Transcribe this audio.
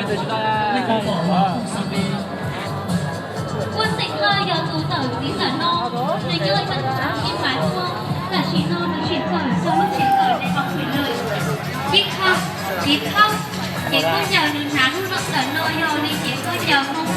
Ua xeem Hawj yog tus tawm txiv ntawm no, nws yog ib tug txiv mas tuaj, tam sim no nws tseem kawm rau lub tsev kawm Đại học Thủy Lợi. Ib khawb, txiv khawb, ces khaub ncaws nws hnav lub ntawm no yog li ces khaub ncaws Hmoob